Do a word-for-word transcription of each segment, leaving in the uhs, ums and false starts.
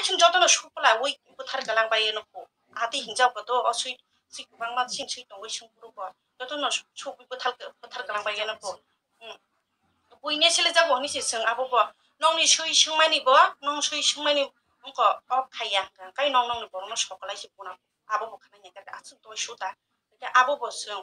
Chwng jotono supla ui buthar galang bai eno po. Ati hinjao ko to o sui, sui kwbangma sing sui tongwi sung phuru bo. Jotono su-, sugwi buthar, buthar galang bai eno po. Hmm. Buine sele jago hwnwi se chwng abo bo. Nongni sui swngmani bo, nong sui swngmani wngkha o khaiya hwnkha. Kai nong nongni borokno sokolai se buna. Abo bo khana nya khe aswk toi suta. Hwnkhe abo bo chwng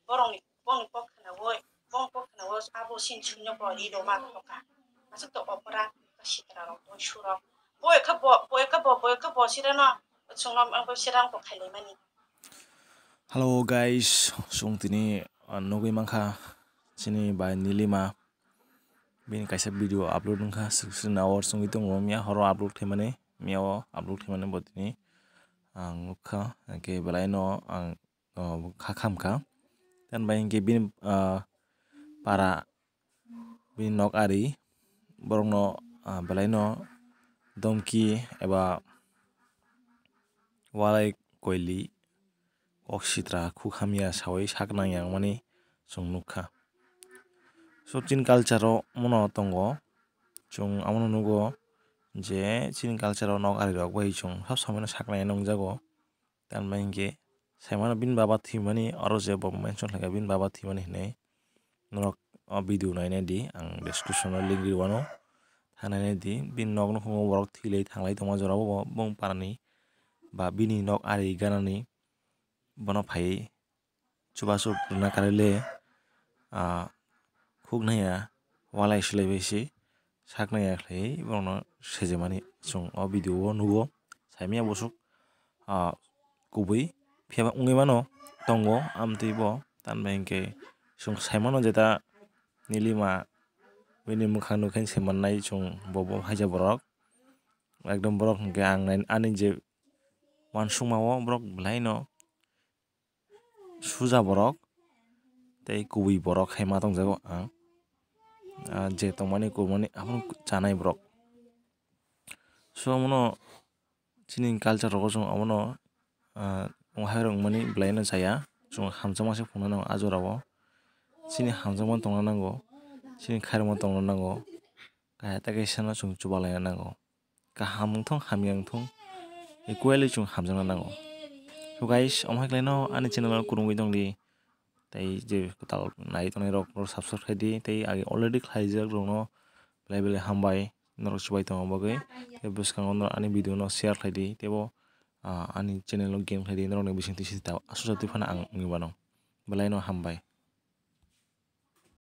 borokni, boni kok khnaui, boni kok khnaui abo sin suino bo ri rwma thokha. Aswk to opera sitra rok toi surok. Bo ekha bo, bo ekha bo, bo ekha bo sirano chwngno bo sirang bo khailaimani. Hello guys, chwng tini, ah, nugwi mankha chini bai Nilima. Bini kaisa video upload wngkha, sixteen hours wngwi tongo, miya horo upload khaimani, miya o upload khaimani bo tini ang nukha, hwnkhe belaino ang, ah, kha khamkha. Tambai hwnkhe bini, ah, para bini nok ari borokno, ah, belaino domki eba walai koili kok sitra khuk hamya saui sak nang yang mani chwng nukha. So chini culture o mono tongo, chwng abono nugo je chini culture o nok ari rok bai chwng sab somoi no sak nai nung jago. Tamni hwnkhe saimano bini baba thwimani, oro je bo mention khlaikha bini baba thwimani hinwi. Norok o video nainai di, ang description o link ri wano. Thang nainai di, bini nok nukhungo borok thwilai thanglai tongma jorabo bo, bong parani ba bini nok ari ganani bono phaiwi chubachu rwna karwi le, ah, khuk naiya walai swlaibai se sak naiya khlaiwi borokno sejemani chwng o video o nugo. Saimanya bwswk, ah, kubui phiya ba wngwi mano tongo amtwi bo. Tamni hwnkhe chwng saimano jeta Nilima bini mwkhang nukhe se mannai chwng bo, bo haija borok. Ekdom borok hwnkhe ang nai-, ani je uansukma o borok belaino suja borok tei kubui borok hai ma tongjago ang, ah, je tongmani kubumani abono chanai borok. So, omono chini culture rogo chwng omono, ah, wngmani belaino chaya, chwng hamjakma se phunuknai o jorao. Chini hamjakma tongna nango, chini khairokma tongna nango, kaya ta kaisa no chwng chubalaina nango. Kaham wngthong, hamya wngthong, equally chwng hamjakna nango. So guys, omo hai khlaino ani channel o kwrwngwi tongdi. Tei je kwtal nai tongnai rok, rok subscribe khai di. Tei age already khlaijak rokno belai belai hambai, norok chubai tongma bagwi. Tei bwskango norok ani video no share khai di. Teibo, ah, ani channel o gem khai di, norokni bisingtwi sita aswk twi phano ang wngwi mano. Belaino hambai.